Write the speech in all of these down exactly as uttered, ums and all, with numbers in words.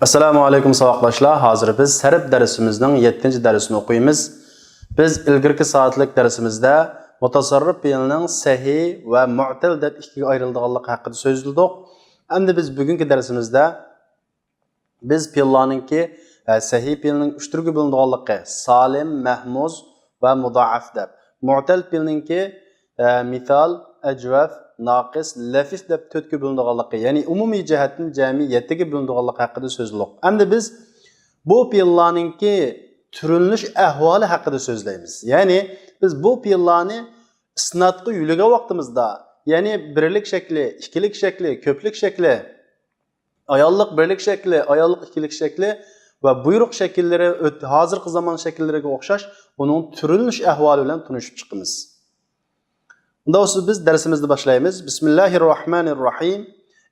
ئەسسالامۇ ئەلەيكۇم ساۋاقداشلار. ھازىر بىز سەرپ دەرسىمىزنىڭ يەتتىنچى دەرسىنى ئوقۇيمىز. بىز ئىلگىرىكى سائەتلىك دەرسىمىزدە مۇتەسەررىپ پېئىلنىڭ سەھىھ ۋە مۇئتەل دەپ ئىككىگە ئايرىلىدىغانلىقى ھەققىدە سۆزلىدۇق. ئەمدى بىز بۈگۈنكى دەرسىمىزدە بىز پېئىللارنىڭكى، ئە، سەھىھ پېئىلنىڭ ئۈچ تۈرگە بۆلۈنىدىغانلىقى، سالىم، مەھمۇز ۋە مۇدائەف دەپ، مۇئتەل پېئىلنىڭكى، ئە، مىسال، ئەجۋەف، ناقىس، لەفىف دەپ تۆتكە بۆلۈنىدىغانلىقى، يەنى ئومۇمىي جەھەتتىن جەمئىي يەتتىگە بۆلۈنىدىغانلىقى ھەققىدە سۆزلىدۇق. ئەمدى بىز بۇ پېئىللارنىڭكى تۈرلىنىش ئەھۋالى ھەققىدە سۆزلەيمىز. يەنى بىز بۇ پېئىللارنى ئىسنادقا يۆلىگەن ۋاقتىمىزدا، يەنى بىرلىك شەكلى، ئىككىلىك شەكلى، كۆپلۈك شەكلى، ئاياللىق بىرلىك شەكلى، ئاياللىق ئىككىلىك شەكلى ۋە بۇيرۇق شەكىللىرى ئۆت-، ھازىرقى زامان شەكىللىرىگە ئوخشاش ئۇنىڭ تۈرلىنىش ئەھۋالى بىلەن تونۇشۇپ چىقىمىز. ئۇنداق بولسا بىز دەرسىمىزنى باشلايمىز. بىسمىللاھىررەھمانىررەھىم.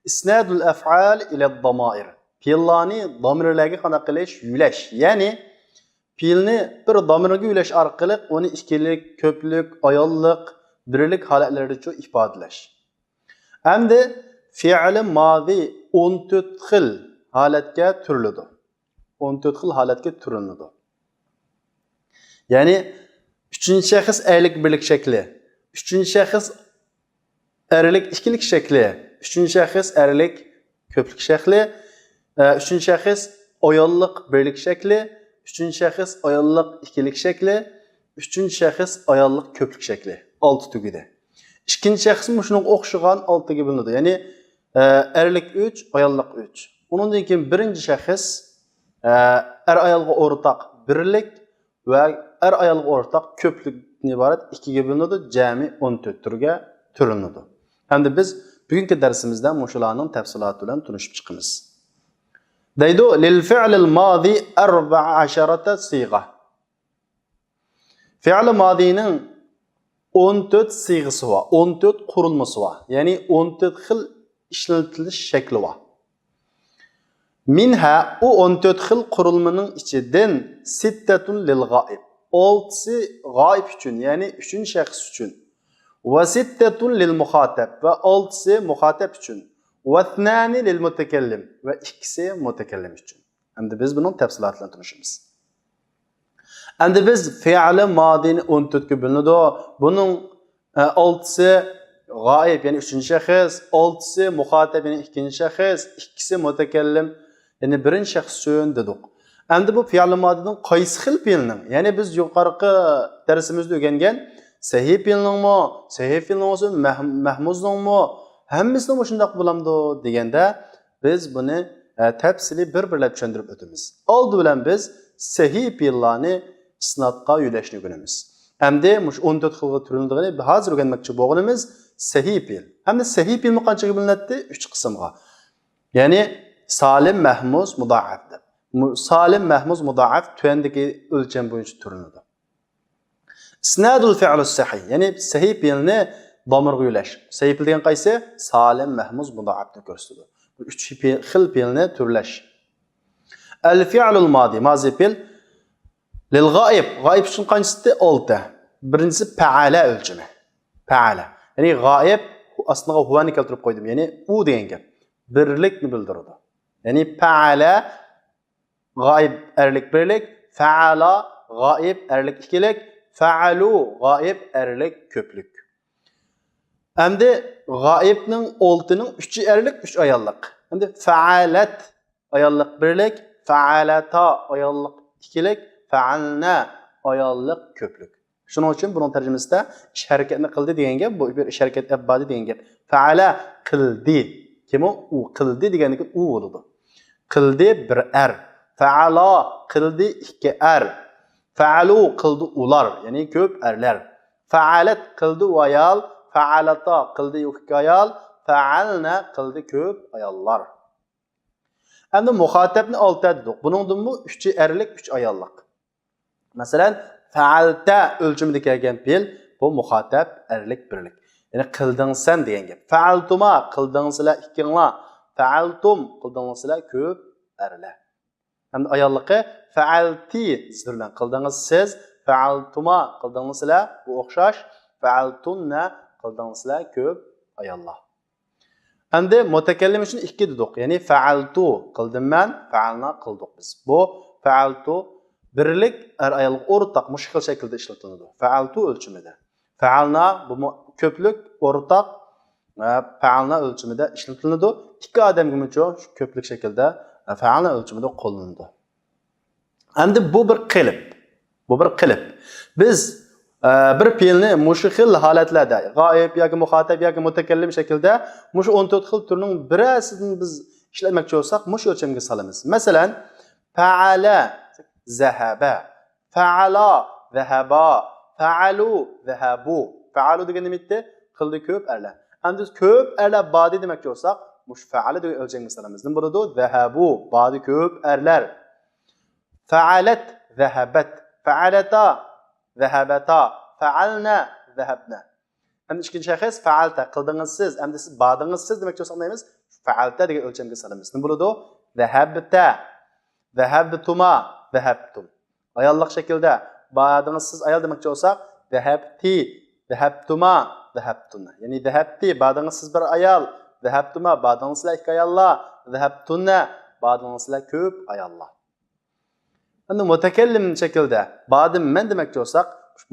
ئىسنادۇل ئەفئال ئىلەد دامائىر. پېئىللارنى دامىرلارغا قانداق قىلىش؟ يۆلەش. يەنى پېئىلنى بىر دامىرغا يۆلەش ئارقىلىق ئۇنى ئىككىلىك، كۆپلۈك، ئاياللىق، بىرلىك ھالەتلىرىچە ئىپادىلەش. ئەمدى فېئىلى مازى ئون تۆت خىل ھالەتكە تۈرلىدۇ. ئون تۆت خىل ھالەتكە تۈرلىنىدۇ. يەنى ئۈچىنچى شەخس ئەرلىك بىرلىك شەكلى، ئۈچىنچى شەخس ئەرلىك ئىككىلىك شەكلى، ئۈچىنچى شەخس ئەرلىك كۆپلۈك شەكلى، ئە، ئۈچىنچى شەخس ئاياللىق بىرلىك شەكلى، ئۈچىنچى شەخس ئاياللىق ئىككىلىك شەكلى، ئۈچىنچى شەخس ئاياللىق كۆپلۈك شەكلى. ئالتە تۈگىدى. ئىككىنچى شەخسمۇ شۇنىڭغا ئوخشىغان ئالتىگە بۆلۈنىدۇ. يەنى، ئە، ئەرلىك ئۈچ، ئاياللىق ئۈچ. ئۇنىڭدىن كېيىن بىرىنچى شەخس، ئە، ئەر ئايالغا ئورتاق بىرلىك ۋە ئەر ئايالغا ئورتاق كۆپلۈكتىن ئىبارەت ئىككىگە بۆلۈنىدۇ، جەمئىي ئون تۆت تۈرگە تۈرلىنىدۇ. ئەمدى بىز بۈگۈنكى دەرسىمىزدە مۇشۇلارنىڭ تەپسىلاتى بىلەن تونۇشۇپ چىقىمىز. دەيدۇ، لىل فېئىلىل مازى ئەربەئە ئەشەرەتە سىغە. فېئىلى مازىنىڭ ئون تۆت سىغىسى بار، ئون تۆت قۇرۇلمىسى بار. يەنى ئون تۆت خىل ئىشلىتىلىش شەكلى بار. مىنھا، ئۇ ئون تۆت خىل قۇرۇلمىنىڭ ئىچىدىن، سىتتەتۇن لىل غائىب، ئالتىسى غائىب ئۈچۈن، يەنى ئۈچىنچى شەخس ئۈچۈن، ۋە سىتتەتۇن لىل مۇخاتەب، ۋە ئالتىسى مۇخاتەب ئۈچۈن، ۋەسنانى لىل مۇتەكەللىم، ۋە ئىككىسى مۇتەكەللىم ئۈچۈن. ئەمدى بىز بۇنىڭ تەپسىلاتى بىلەن تونۇشىمىز. ئەمدى بىز فېئىلى مازىنى ئون تۆتكە بۆلۈنىدۇ. بۇنىڭ، ئە، ئالتىسى غائىب، يەنى ئۈچىنچى شەخس، ئالتىسى مۇخاتەب، يەنى ئىككىنچى شەخس، ئىككىسى مۇتەكەللىم، يەنى بىرىنچى شەخس ئۈچۈن دېدۇق. ئەمدى بۇ فېئىلى مازىدىن قايسى خىل پېئىلنىڭ، يەنى بىز يۇقىرىقى دەرسىمىزدە ئۆگەنگەن سەھىھ پېئىلنىڭمۇ، سەھىھ پېئىلنىڭ بولسا مەھ-، مەھمۇزنىڭمۇ، ھەممىسىنىڭ مۇشۇنداق بولامدۇ دېگەندە، بىز بۇنى، ئە، تەپسىلىي بىر-بىرلەپ چۈشەندۈرۈپ ئۆتىمىز. ئالدى بىلەن بىز سەھىھ پېئىللارنى ئىسنادقا يۆلەشنى ئۆگىنىمىز. ئەمدى مۇشۇ ئون تۆت خىلغا تۈرلىنىدىغىنى ھازىر ئۆگەنمەكچى بولغىنىمىز سەھىھ پېئىل. ئەمدى سەھىھ پېئىلمۇ قانچىگە بۆلۈنەتتى؟ ئۈچ قىسىمغا. يەنى سالىم، مەھمۇز، مۇدائەپ دەپ. مۇ-، سالىم، مەھمۇز، مۇدائەپ تۆۋەندىكى ئۆلچەم بويىچە تۈرلىنىدۇ. ئىسنادۇل فېئىلۇس سەھىھ، يەنى سەھىھ پېئىلنى دامىرغا يۆلەش. سەھىھ پېئىل دېگەن قايسى؟ سالىم، مەھمۇز، مۇدائەپنى كۆرسىتىدۇ. بۇ ئۈچ پېئىل، خىل پېئىلنى تۈرلەش. ئەل فېئىلۇل مازى، مازى پېئىل. لىل غائىب، غائىب ئۈچۈن قانچىسى؟ ئالتە. بىرىنچىسى پەئەلە ئۆلچىمى. پەئەلە. يەنى غائىب، ئاستىغا ھۇۋانى كەلتۈرۈپ قويدۇم. يەنى ئۇ دېگەن گەپ. بىرلىكنى بىلدۈرىدۇ. يەنى پەئەلە، غائىب ئەرلىك بىرلىك، فەئەلا، غائىب ئەرلىك ئىككىلىك، فەئەلۇ، غائىب ئەرلىك كۆپلۈك. ئەمدى غائىبنىڭ ئالتىنىڭ ئۈچى ئەرلىك، ئۈچ ئاياللىق. ئەمدى فەئەلەت ئاياللىق بىرلىك، فەئەلەتا ئاياللىق ئىككىلىك، فەئەلنە ئاياللىق كۆپلۈك. شۇنىڭ ئۈچۈن بۇنىڭ تەرجىمىسىدە ئىش ھەرىكەتنى قىلدى دېگەن گەپ، بۇ بىر ئىش ھەرىكەت ئېلىپ باردى دېگەن گەپ. فەئەلە قىلدى. كىم ئۇ؟ ئۇ. قىلدى دېگەندىكىن ئۇ بولىدۇ. قىلدى بىر ئەر. فەئەلا قىلدى ئىككى ئەر. فەئەلۇ قىلدى ئۇلار، يەنى كۆپ ئەرلەر. فەئەلەت قىلدى ئۇ ئايال. فەئەلەتا قىلدى ئۇ ئىككى ئايال. فەئەلنە قىلدى كۆپ ئاياللار. ئەمدى مۇخاتەبنى ئالتە دېدۇق. بۇنىڭدىنمۇ ئۈچى ئەرلىك، ئۈچ ئاياللىق. مەسىلەن، فەئەلتە ئۆلچىمىدە كەلگەن پېئىل، بۇ مۇخاتەب ئەرلىك بىرلىك. يەنى قىلدىڭ سەن دېگەن گەپ. فەئەلتۇما، قىلدىڭ سىلەر ئىككىڭلار. فەئەلتۇم، قىلدىڭلار سىلەر كۆپ ئەرلەر. ھەمدە ئاياللىقى، فەئەلتى، زىر بىلەن قىلدىڭىز سىز. فەئەلتۇما، قىلدىڭلار سىلەر، بۇ ئوخشاش. فەئەلتۇننە، قىلدىڭلار سىلەر كۆپ ئاياللار. ئەمدى مۇتەكەللىم ئۈچۈن ئىككى دېدۇق. يەنى فەئەلتۇ، قىلدىم مەن، فەئەلنا، قىلدۇق بىز. بۇ فەئەلتۇ بىرلىك، ئەر ئايالغا ئورتاق، مۇشۇ خىل شەكىلدە ئىشلىتىلىدۇ. فەئەلتۇ ئۆلچىمىدە. فەئەلنا، بۇمۇ كۆپلۈك، ئورتاق، ۋە فەئەلنا ئۆلچىمىدە ئىشلىتىلىدۇ. ئىككى ئادەمگىمۇچۇ شۇ كۆپلۈك شەكىلدە، ئە، فەئەلنا ئۆلچىمىدە قوللىنىدۇ. ئەمدى بۇ بىر قېلىپ. بۇ بىر قېلىپ. بىز، ئە، بىر پېئىلنى مۇشۇ خىل ھالەتلەردە، غائىب ياكى مۇخاتەب ياكى مۇتەكەللىم شەكلىدە مۇشۇ ئون تۆت خىل تۈرنىڭ بىرەرسىدىن بىز ئىشلەتمەكچى بولساق، مۇشۇ ئۆلچەمگە سالىمىز. مەسىلەن، فەئەلە، زەھەبە، فەئەلا، زەھەبا، فەئەلۇ، زەھەبۇ. فەئەلۇ دېگەن نېمە ئىدى؟ قىلدى كۆپ ئەرلەر. ئەمدى بىز كۆپ ئەرلەر باردى دېمەكچى بولساق، مۇشۇ فەئەلە دېگەن ئۆلچەمگە سالىمىز. نېمە بولىدۇ؟ زەھەبۇ، باردى كۆپ ئەرلەر. فەئەلەت، زەھەبەت، فەئەلەتا، زەھەبەتا، فەئەلنە، زەھەبنە. ئەمدى ئىككىنچى شەخس، فەئەلتە، قىلدىڭىز سىز، ئەمدى سىز باردىڭىز سىز دېمەكچى بولساق نېمە دەيمىز؟ فەئەلتە دېگەن ئۆلچەمگە سالىمىز. نېمە بولىدۇ؟ زەھەبتە، زەھەبتۇما، زەھەبتۇم. ئاياللىق شەكىلدە باردىڭىز سىز ئايال دېمەكچى بولساق، زەھەبتى، زەھەبتۇما، زەھەبتۇنە. يەنى زەھەبتى، باردىڭىز سىز بىر ئايال، زەھەبتۇما، باردىڭىز سىلەر ئىككى ئاياللار، زەھەبتۇنە، باردىڭىز سىلەر كۆپ ئاياللار. ئەمدى مۇتەكەللىم شەكىلدە باردىم مەن دېمەكچى بولساق،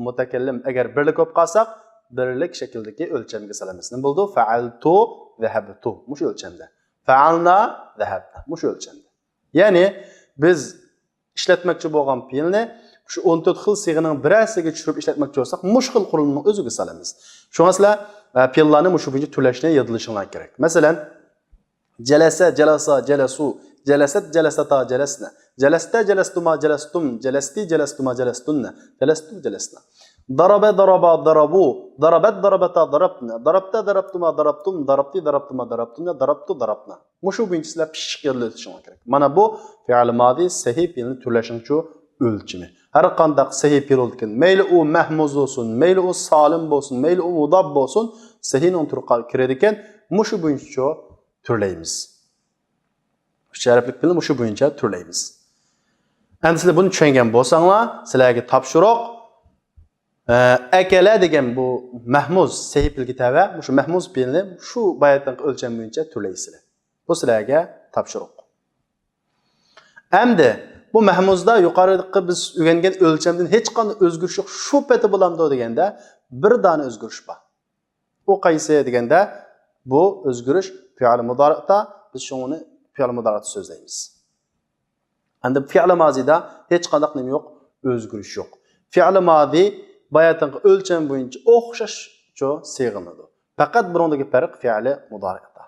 مۇتەكەللىم ئەگەر بىرلىك بولۇپ قالساق، بىرلىك شەكىلدىكى ئۆلچەمگە سالىمىز. نېمە بولىدۇ؟ فەئەلتۇ، زەھەبتۇ. مۇشۇ ئۆلچەمدە. فەئەلنا، زەھەبنا. مۇشۇ ئۆلچەمدە. يەنى بىز ئىشلەتمەكچى بولغان پېئىلنى شۇ ئون تۆت خىل سىيغىنىڭ بىرەرسىگە چۈشۈرۈپ ئىشلەتمەكچى بولساق، مۇشۇ خىل قۇرۇلمىنىڭ ئۆزىگە سالىمىز. شۇڭا سىلەر، ئە، پېئىللارنى مۇشۇ بويىچە تۈرلەشنى يادلىشىڭلار كېرەك. مەسىلەن، جەلەسە، جەلاسا، جەلەسۇ، جەلەسەت، جەلەسەتا، جەلەسنە، جەلەستە، جەلەستۇما، جەلەستۇم، جەلەستى، جەلەستۇما، جەلەستۇننە، جەلەستۇ، جەلەسنا. ضرب، ضربا، ضربوا، ضربت، ضربتا، ضربن، ضربت، ضربتما، ضربتم، ضربت، ضربتما، ضربتن، ضربت، ضربنا. مۇشۇ بويىچە سىلەر پىششىق يادلىۋېتىشىڭلار كېرەك. مانا بۇ فېئىل مادى سەھىھ پېئىلنى تۈرلەشنىڭچۇ ئۆلچىمى. ھەر قانداق سەھىھ پېئىل بولىدىكەن. مەيلى ئۇ مەھمۇز بولسۇن، مەيلى ئۇ سالىم بولسۇن، مەيلى ئۇ مۇداپ بولسۇن، سەھىھنىڭ تۈرىگە كىرىدىكەن. مۇشۇ بويىچە تۈرلەيمىز. ئۈچ ھەرپلىك پېئىلنى مۇشۇ بويىچە تۈرلەيمىز. ئەمدى سىلەر بۇنى چۈشەنگەن بولساڭلار، سىلەرگە تاپشۇرۇق. ئە، ئەكەلە دېگەن بۇ مەھمۇز سەھىھ پېئىلگە تەۋە. مۇشۇ مەھمۇز پېئىلنى شۇ باياتىنقى ئۆلچەم بويىچە تۈرلەيسىلەر. بۇ سىلەرگە تاپشۇرۇق. ئەمدى بۇ مەھمۇزدا يۇقىرىقى بىز ئۆگەنگەن ئۆلچەمدىن ھېچقانداق ئۆزگىرىش يوق. شۇ پېتى بولامدۇ دېگەندە، بىر دانە ئۆزگىرىش بار. ئۇ قايسى دېگەندە، بۇ ئۆزگىرىش پېئىل مۇدارىئتا، بىز شۇڭىنى پېئىل مۇدارىئتا سۆزلەيمىز. ئەمدى پېئىل مازىدا ھېچقانداق نېمە يوق، ئۆزگىرىش يوق. پېئىل مازى باياتىنقى ئۆلچەم بويىچە ئوخشاشچە سىيغىلىنىدۇ. پەقەت بۇنىڭدىكى پەرق پېئىل مۇدارىئتا.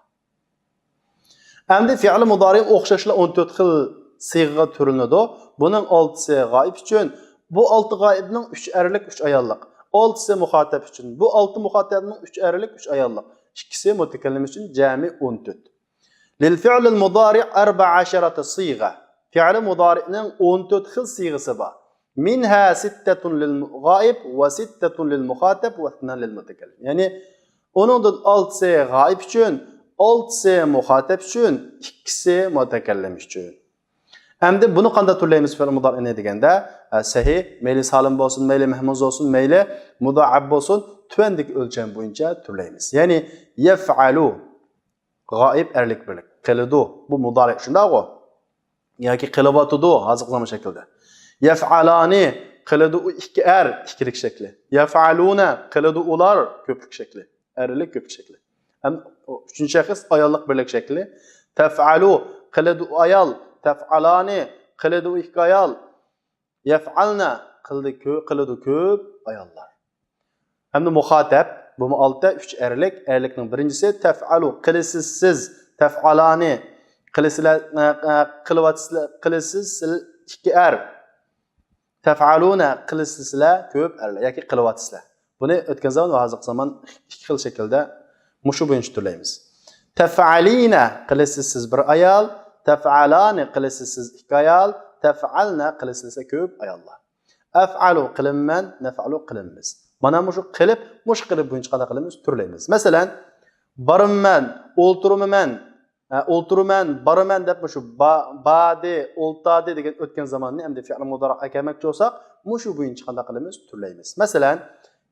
ئەمدى پېئىل مۇدارىئ ئوخشاشلا ئون تۆت خىل سىيغىغا تۈرلىنىدۇ. بۇنىڭ ئالتىسى غائىب ئۈچۈن، بۇ ئالتە غائىبنىڭ ئۈچ ئەرلىك، ئۈچ ئاياللىق. ئالتىسى مۇخاتەب ئۈچۈن، بۇ ئالتە مۇخاتەبنىڭ ئۈچ ئەرلىك، ئۈچ ئاياللىق. ئىككىسى مۇتەكەللىم ئۈچۈن، جەمئىي ئون تۆت. للفعل المضارع أربع عشرة صيغة. پېئىل مۇدارىئنىڭ ئون تۆت خىل سىيغىسى بار. منها ستة للغائب وستة للمخاطب واثنان للمتكلم. يەنى ئۇنىڭدىن ئالتىسى غائىب ئۈچۈن، ئالتىسى مۇخاتەب ئۈچۈن، ئىككىسى مۇتەكەللىم ئۈچۈن. ئەمدى بۇنى قانداق تۈرلەيمىز پېئىل مۇدارىئنى دېگەندە، ئە، سەھىھ، مەيلى سالىم بولسۇن، مەيلى مەھمۇز بولسۇن، مەيلى مۇدائەپ بولسۇن، تۆۋەندىكى ئۆلچەم بويىچە تۈرلەيمىز. يەنى يەفئەلۇ، غائىب ئەرلىك بىرلىك. قىلىدۇ. بۇ مۇدارىئ شۇنداقغۇ؟ ياكى قىلىۋاتىدۇ، ھازىرقى زامان شەكلىدە. يەفئەلانى، قىلىدۇ ئۇ ئىككى ئەر، ئىككىلىك شەكلى. يەفئەلۇنە، قىلىدۇ ئۇلار، كۆپلۈك شەكلى. ئەرلىك كۆپلۈك شەكلى. ھەم ئۈچىنچى شەخس ئاياللىق بىرلىك شەكلى. تەفئەلۇ، قىلىدۇ ئايال. تەفئەلانى، قىلىدۇ ئىككى ئايال. يەفئەلنە، قىلدى كۆ-، قىلىدۇ كۆپ ئاياللار. ھەمدە مۇخاتەب، بۇمۇ ئالتە، ئۈچ ئەرلىك. ئەرلىكنىڭ بىرىنچىسى تەفئەلۇ، قىلىسىز سىز، تەفئەلانى، قىلىسىلەر، ئە، ئە، قىلىۋاتىسىلەر، قىلىسىز سىل-، ئىككى ئەر. تەفئەلۇنە، قىلىسىز سىلەر كۆپ ئەرلەر ياكى قىلىۋاتىسىلەر. بۇنى ئۆتكەن زامان ۋە ھازىرقى زامان ئىككى خىل شەكىلدە مۇشۇ بويىچە تۈرلەيمىز. تەفئەلىنە، قىلىسىز سىز بىر ئايال، تەفئەلانى، قىلىسىز سىز ئىككى ئايال، تەفئەلنە، قىلىسىز سىلەر كۆپ ئاياللار. ئەفئەلۇ، قىلىمەن، نەفئەلۇ، قىلىمىز. مانا مۇشۇ قىلىپ، مۇشۇ قىلىپ بويىچە قانداق قىلىمىز؟ تۈرلەيمىز. مەسىلەن، بارىمەن، ئولتۇرىمەن، ھە، ئولتۇرىمەن، بارىمەن دەپ مۇشۇ با-، بادى، ئولتادى دېگەن ئۆتكەن زاماننى ئەمدى پېئىل مۇدارىئقا ئەكەلمەكچى بولساق، مۇشۇ بويىچە قانداق قىلىمىز؟ تۈرلەيمىز. مەسىلەن،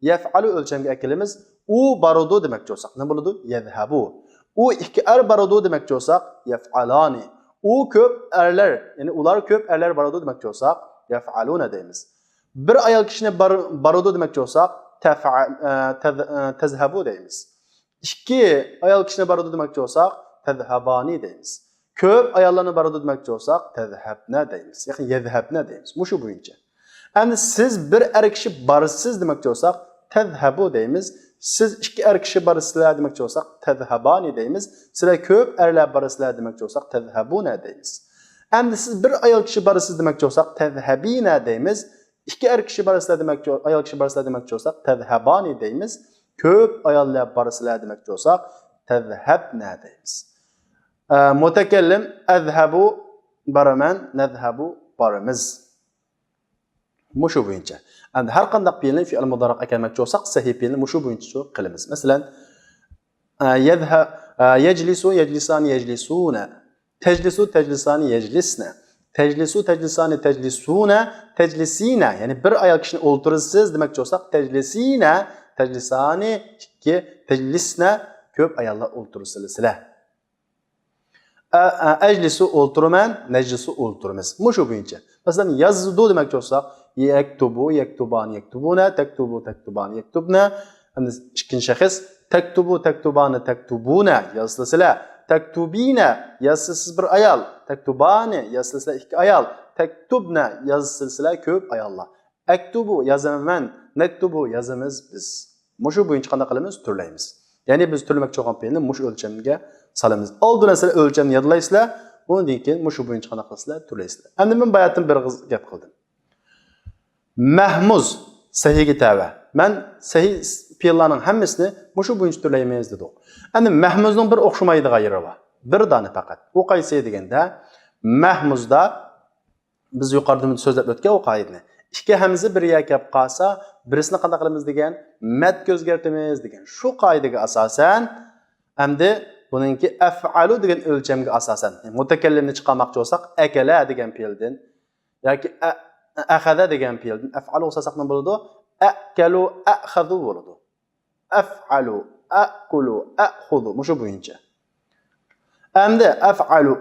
يەفئەلۇ ئۆلچەمگە ئەكېلىمىز. ئۇ بارىدۇ دېمەكچى بولساق، نېمە بولىدۇ؟ يەزھەبۇ. ئۇ ئىككى ئەر بارىدۇ دېمەكچى بولساق، يەفئالانى. ئۇ كۆپ ئەرلەر، يەنى ئۇلار كۆپ ئەرلەر بارىدۇ دېمەكچى بولساق، يەفئالۇنە دەيمىز. بىر ئايال كىشىنى بار-، بارىدۇ دېمەكچى بولساق، تەفئە-، ئە، تەز-، ئە، تەزھەبۇ دەيمىز. ئىككى ئايال كىشىنى بارىدۇ دېمەكچى بولساق، تەزھەبانى دەيمىز. كۆپ ئاياللارنى بارىدۇ دېمەكچى بولساق، تەزھەبنە دەيمىز. ياكى يەزھەبنە دەيمىز. مۇشۇ بويىچە. ئەمدى سىز بىر ئەر كىشى بارسىز دېمەكچى بولساق، تەزھەبۇ دەيمىز. سىز ئىككى ئەر كىشى بارسىلەر دېمەكچى بولساق، تەزھەبانى دەيمىز. سىلەر كۆپ ئەرلەر بارسىلەر دېمەكچى بولساق، تەزھەبۇنە دەيمىز. ئەمدى سىز بىر ئايال كىشى بارسىز دېمەكچى بولساق، تەزھەبىنە دەيمىز. ئىككى ئەر كىشى بارسىلەر دېمەكچى، ئايال كىشى بارسىلەر دېمەكچى بولساق، تەزھەبانى دەيمىز. كۆپ ئاياللار بارسىلەر دېمەكچى بولساق، تەزھەبنە دەيمىز. ئە، مۇتەكەللىم، ئەزھەبۇ، بارىمەن، نەزھەبۇ، بارىمىز. مۇشۇ بويىچە. ئەمدى ھەر قانداق پېئىلنى فېئىل مۇدارىئقا ئەكەلمەكچى بولساق، سەھىي پېئىلنى مۇشۇ بويىچە قىلىمىز. مەسىلەن، ئە، يەزھە-، ئە، يەجلىسۇ، يەجلىسانى، يەجلىسۇنە. تەجلىسۇ، تەجلىسانى، يەجلىسنە. تەجلىسۇ، تەجلىسانى، تەجلىسۇنە، تەجلىسىنە. يەنى بىر ئايال كىشىنى ئولتۇرىسىز دېمەكچى بولساق، تەجلىسىنە، تەجلىسانى، ئىككى، تەجلىسنە، كۆپ ئاياللار ئولتۇرىسىلەر. ئە-، ئە-، ئەجلىسۇ، ئولتۇرىمەن، نەجلىسۇ، ئولتۇرىمىز. مۇشۇ بويىچە. مەسىلەن، يازىدۇ دېمەكچى بولساق، يەكتۇبۇ، يەكتۇبانى، يەكتۇبۇنە، تەكتۇبۇ، تەكتۇبانى، يەكتۇبنە. ئەمدى ئىككىنچى شەخس، تەكتۇبۇ، تەكتۇبانى، تەكتۇبۇنە، يازسىلە سىلەر. تەكتۇبىنە، يازسىلە سىز بىر ئايال. تەكتۇبانى، يازسىلە سىلەر ئىككى ئايال. تەكتۇبنە، يازسىلە سىلەر كۆپ ئاياللار. ئەكتۇبۇ، يازىمەن. نەكتۇبۇ، يازىمىز بىز. مۇشۇ بويىچە قانداق قىلىمىز؟ تۈرلەيمىز. يەنى بىز تۈرلىمەكچى بولغان پېئىلنى مۇشۇ ئۆلچەمگە سالىمىز. ئالدى بىلەن سىلەر ئۆلچەمنى يادلايسىلەر، ئۇنىڭدىن كېيىن مۇشۇ بويىچە قانداق قىلىسىلەر؟ تۈرلەيسىلەر. ئەمدى مەن باياتىن بىر ئېغىز گەپ قىلدىم. مەھمۇز، سەھىگە تەۋە. مەن سەھىي پېئىللارنىڭ ھەممىسىنى مۇشۇ بويىچە تۈرلەيمىز دېدۇق. ئەمدى مەھمۇزنىڭ بىر ئوخشىمايدىغان يېرى بار. بىر دانە پەقەت. ئۇ قايسى دېگەندە، مەھمۇزدا بىز يۇقىرىدا سۆزلەپ ئۆتكەن ئۇ قائىدىنى. ئىككى ھەمزە بىر يەرگە كەپ قالسا، بىرسىنى قانداق قىلىمىز دېگەن؟ مەتكە ئۆزگەرتىمىز دېگەن. شۇ قائىدىگە ئاساسەن، ئەمدى بۇنىڭكى ئەفئالۇ دېگەن ئۆلچەمگە ئاساسەن، مۇتەكەللىمنى چىقارماقچى بولساق، ئەكەلە دېگەن پېئىلدىن ياكى ئە-، ئەخەزە دېگەن پېئىلدىن ئەفئالۇ ئوخشاتساق نېمە بولىدۇ؟ ئەكەلۇ، ئەخەزۇ بولىدۇ. ئەفئالۇ، ئەكۇلۇ، ئەخۇزۇ. مۇشۇ بويىچە. ئەمدى ئەفئالۇ،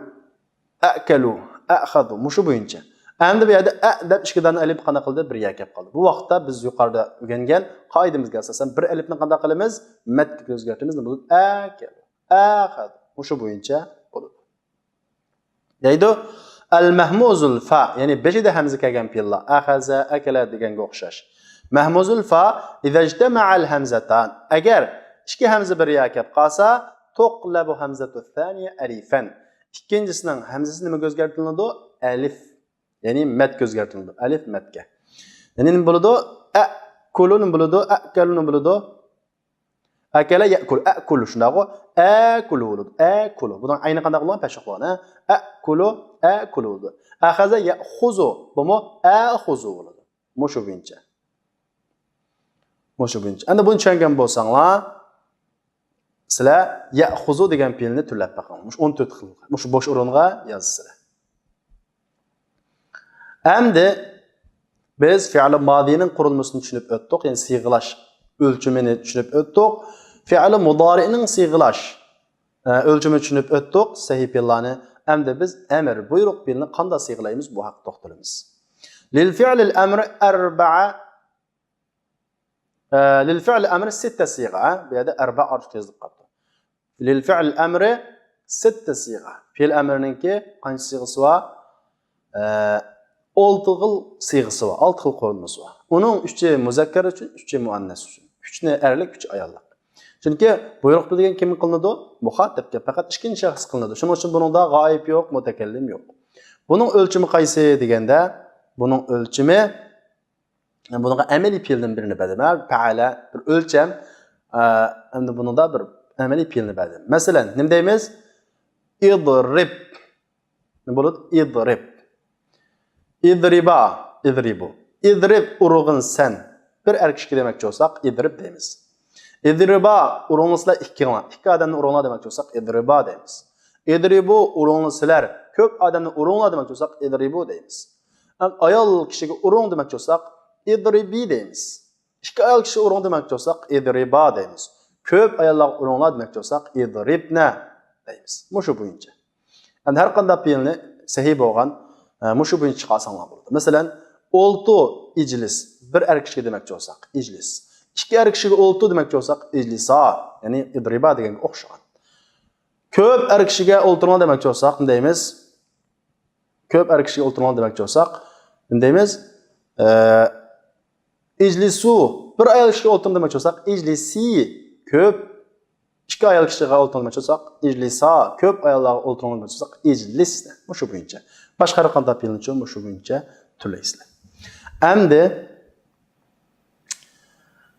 ئەكەلۇ، ئەخەزۇ. مۇشۇ بويىچە. ئەمدى بۇ يەردە ئە دەپ ئىككى دانە ئەلىپ قانداق قىلدى؟ بىر يەرگە كەپ قالدى. بۇ ۋاقىتتا بىز يۇقىرىدا ئۆگەنگەن قائىدىمىزگە ئاساسەن بىر ئەلىپنى قانداق قىلىمىز؟ مەتكە ئۆزگەرتىمىز. نېمە بولىدۇ؟ ئەكەلۇ، ئەخەزۇ. مۇشۇ بويىچە بولىدۇ. دەيدۇ. ئەل مەھمۇزۇل فا، يەنى بېشىدا ھەمزە كەلگەن پېئىللار، ئەخەزە، ئەكەلە دېگەنگە ئوخشاش. مەھمۇزۇل فا، ئىزەجتەمەئەل ھەمزەتان، ئەگەر ئىككى ھەمزە بىر يەرگە كەپ قالسا، تۇقلەبۇ ھەمزەتۇ سانىيە ئەلىفەن. ئىككىنچىسىنىڭ ھەمزىسى نېمىگە ئۆزگەرتىلىدۇ؟ ئەلىف. يەنى مەتكە ئۆزگەرتىلىدۇ. ئەلىف مەتكە. يەنى نېمە بولىدۇ؟ ئەكۇلۇ نېمە بولىدۇ؟ ئەكەلۇ نېمە بولىدۇ؟ ئەكەلە يەكۇلۇ، ئەكۇلۇ شۇنداقغۇ؟ ئەكۇلۇ بولىدۇ، ئەكۇلۇ. بۇنىڭ ئەينى قانداق بولغان؟ پەششاق بولغان، ھە؟ ئەكۇلۇ، ئەكۇلۇ بولىدۇ. ئەخەزە يەخۇزۇ، بۇمۇ ئەخۇزۇ بولىدۇ. مۇشۇ بويىچە. مۇشۇ بويىچە. ئەمدى بۇنى چۈشەنگەن بولساڭلار، سىلەر يەخۇزۇ دېگەن پېئىلنى تۈرلەپ بېقىڭ. مۇشۇ ئون تۆت خىل. مۇشۇ بوش ئورۇنغا يازىسىلەر. ئەمدى بىز فېئىلى مادىنىڭ قۇرۇلمىسىنى چۈشىنىپ ئۆتتۇق، يەنى سىيغىلاش ئۆلچىمىنى چۈشىنىپ ئۆتتۇق. فېئىلى مۇدارىئنىڭ سىيغىلاش، ئە، ئۆلچىمىنى چۈشىنىپ ئۆتتۇق، سەھىي پېئىللارنى. ئەمدى بىز ئەمىر، بۇيرۇق پېئىلنى قانداق سىيغىلايمىز؟ بۇ ھەققە توختىلىمىز. لىل فېئىلىل ئەمرى ئەربەئە، ئە، لىل فېئىلىل ئەمرى سىتتە سىيغە، ھە؟ بۇ يەردە ئەربەئە ئارتۇق يېزىلىپ قاپتۇ. لىل فېئىلىل ئەمرى سىتتە سىيغە. پېئىل ئەمرىنىڭكى قانچە سىيغىسى بار؟ ئە، ئالتە خىل سىيغىسى بار، ئالتە خىل قۇرۇلمىسى بار. ئۇنىڭ ئۈچى مۇزەككەر ئۈچۈن، ئۈچى مۇئەننەس ئۈچۈن. ئۈچنى ئەرلىك، ئۈچى ئاياللىق. چۈنكى بۇيرۇق دېگەن كىم قىلىنىدۇ؟ مۇخاتەبكە، پەقەت ئىككىنچى شەخس قىلىنىدۇ. شۇنىڭ ئۈچۈن بۇنىڭدا غائىب يوق، مۇتەكەللىم يوق. بۇنىڭ ئۆلچىمى قايسى دېگەندە، بۇنىڭ ئۆلچىمى بۇنىڭغا ئەمەلىي پېئىلدىن بىرنى بەردىم. ھە، پەئەلە بىر ئۆلچەم. ئە، ئەمدى بۇنىڭدا بىر ئەمەلىي پېئىلنى بەردىم. مەسىلەن، نېمە دەيمىز؟ ئىضرىب. نېمە بولىدۇ؟ ئىضرىب. ئىضرىبا، ئىضرىبۇ. ئىضرىب، ئۇرغىن سەن. بىر ئەر كىشىگە دېمەكچى بولساق، ئىضرىب دەيمىز. ئىضرىبا، ئۇرۇڭلار سىلەر ئىككىڭلار. ئىككى ئادەمنى ئۇرۇڭلار دېمەكچى بولساق، ئىضرىبا دەيمىز. ئىضرىبۇ، ئۇرۇڭلار سىلەر. كۆپ ئادەمنى ئۇرۇڭلار دېمەكچى بولساق، ئىضرىبۇ دەيمىز. ئەم، ئايال كىشىگە ئۇرۇڭ دېمەكچى بولساق، ئىضرىبى دەيمىز. ئىككى ئايال كىشى ئۇرۇڭ دېمەكچى بولساق، ئىضرىبا دەيمىز. كۆپ ئاياللارغا ئۇرۇڭلار دېمەكچى بولساق، اضربن دەيمىز. مۇشۇ بويىچە. ئەمدى ھەر قانداق پېئىلنى سەھىي بولغان، ئە، مۇشۇ بويىچە چىقارساڭلار بولىدۇ. مەسىلەن، ئولتۇر، ئىجلىس. بىر ئەر كىشىگە دېمەكچى بولساق، ئىجلىس. ئىككى ئەر كىشىگە ئولتۇر دېمەكچى بولساق، ئىجلىسا. يەنى ئىدرىبا دېگەنگە ئوخشىغان. كۆپ ئەر كىشىگە ئولتۇرۇڭلار دېمەكچى بولساق، نېمە دەيمىز؟ كۆپ ئەر كىشىگە ئولتۇرۇڭلار دېمەكچى بولساق، نېمە دەيمىز؟ ئە، ئىجلىسۇ. بىر ئايال كىشىگە ئولتۇرۇڭ دېمەكچى بولساق، ئىجلىسى. كۆپ ئىككى ئايال كىشىگە ئولتۇرۇڭ دېمەكچى بولساق، ئىجلىسا. كۆپ ئاياللارغا ئولتۇرۇڭ دېمەكچى بولساق، ئىجلىسنى. مۇشۇ بويىچە. باشقا ھەر قانداق پېئىلنىچۇ مۇشۇ بويىچە تۈرلەيسىلەر. ئەمدى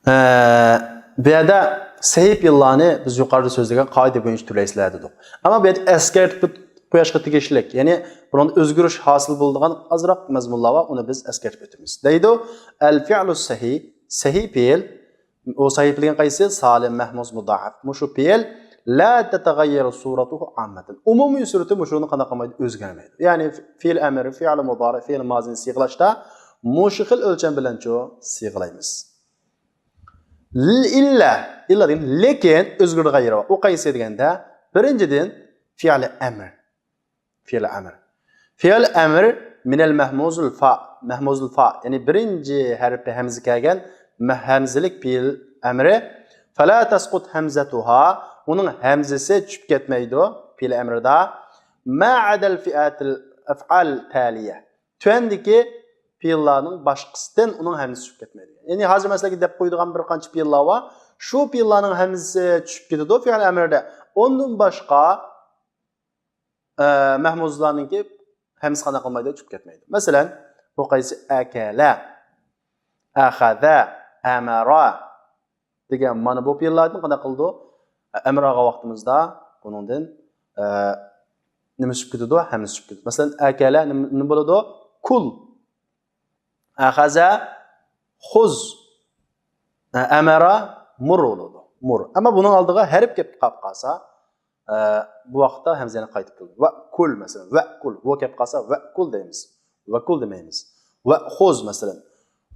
ئە، بۇ يەردە سەھىي پېئىللارنى بىز يۇقىرىدا سۆزلىگەن قائىدە بويىچە تۈرلەيسىلەر دېدۇق. ئەمما بۇ يەردە ئەسكەرتىپ قويۇشقا تېگىشلىك، يەنى بۇنىڭدا ئۆزگىرىش ھاسىل بولىدىغان ئازراق مەزمۇنلار بار، ئۇنى بىز ئەسكەرتىپ ئۆتىمىز. دەيدۇ، ئەل فىئلۇ سەھىي، سەھىي پېئىل، ئۇ سەھىي پېئىل دېگەن قايسى؟ سالىم، مەھمۇز، مۇدائىپ. مۇشۇ پېئىل لا تەتەغەييەرۇ سۇرەتۇھۇ ئاممەتەن. ئومۇمىي سۈرىتى مۇشۇنى قانداق قىلمايدۇ؟ ئۆزگەرمەيدۇ. يەنى فېئىل ئەمر، فېئىل مۇدارى، فېئىل مازىنى سىيغىلاشتا مۇشۇ خىل ئۆلچەم بىلەنچۇ سىيغىلايمىز. ئىللا، ئىللا دېگەن لېكىن ئۆزگىرىدىغان يېرى بار. ئۇ قايسى دېگەندە، بىرىنچىدىن، فېئىل ئەمر. فېئىل ئەمر. فېئىل ئەمر مىنەل مەھمۇزىل فا، مەھمۇزىل فا، يەنى بىرىنچى ھەرپى ھەمزە كەلگەن مە-، ھەمزىلىك پېئىل ئەمرى. فەلا تەسقۇت ھەمزەتۇھا، ئۇنىڭ ھەمزىسى چۈشۈپ كەتمەيدۇ پېئىل ئەمرىدا. مەئەدەل فىئەتىل ئەفئال تەلىيە، تۆۋەندىكى پېئىللارنىڭ باشقىسىدىن ئۇنىڭ ھەمزىسى چۈشۈپ كەتمەيدۇ. يەنى ھازىر مەن سىلەرگە دەپ قويىدىغان بىر قانچە پېئىللار بار. شۇ پېئىللارنىڭ ھەمزىسى چۈشۈپ كېتىدۇ فېئىل ئەمرىدە. ئۇندىن باشقا، ئە، مەھمۇزلارنىڭكى ھەمزىسى قانداق قىلمايدۇ؟ چۈشۈپ كەتمەيدۇ. مەسىلەن، بۇ قايسى؟ ئەكەلە، ئەخەزە، ئەمەرا دېگەن مانا بۇ پېئىللاردىن قانداق قىلىدۇ؟ ئەمر ئالغان ۋاقتىمىزدا بۇنىڭدىن، ئە، نېمە چۈشۈپ كېتىدۇ؟ ھەمزە چۈشۈپ كېتىدۇ. مەسىلەن، ئەكەلە نېمە، نېمە بولىدۇ؟ كۇل. ئەخەزە، خۇز. ئە، ئەمەرا، مۇر بولىدۇ. مۇر. ئەمما بۇنىڭ ئالدىغا ھەرپ كەپ قاپ قالسا، ئە، بۇ ۋاقىتتا ھەمزە يەنە قايتىپ كېلىدۇ. ۋە كۇل، مەسىلەن، ۋە كۇل. ۋۇ كەپ قالسا، ۋە كۇل دەيمىز. ۋە كۇل دېمەيمىز. ۋە خۇز، مەسىلەن.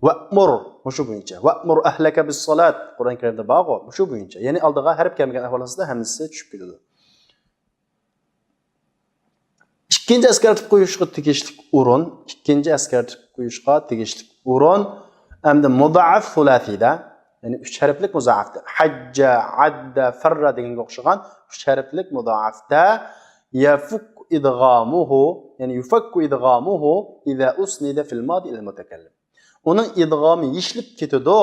ۋە مۇر، مۇشۇ بويىچە. ۋە مۇر ئەھلەكە بىسسالات. قۇرئان كەرىمدە بارغۇ، مۇشۇ بويىچە. يەنى ئالدىغا ھەرپ كەلمىگەن ئەھۋال ئاستىدا ھەمزىسى چۈشۈپ كېتىدۇ. ئىككىنچى ئەسكەرتىپ قويۇشقا تېگىشلىك ئورۇن، ئىككىنچى ئەسكەرتىپ قويۇشقا تېگىشلىك ئورۇن، ئەمدى مۇدائەف سۇلاسىيدا، يەنى ئۈچ ھەرپلىك مۇزائەفتە، ھەججە، ئەددە، فەررە دېگەنگە ئوخشىغان ئۈچ ھەرپلىك مۇدائەفتە، يەفۇك ئىدغامۇھۇ، يەنى يۇفەككۇ ئىدغامۇھۇ، ئىزا ئۇسنىدە فىل مادى ئىلەل مۇتەكەللىم. ئۇنىڭ ئىدغامى يېشىلىپ كېتىدۇ،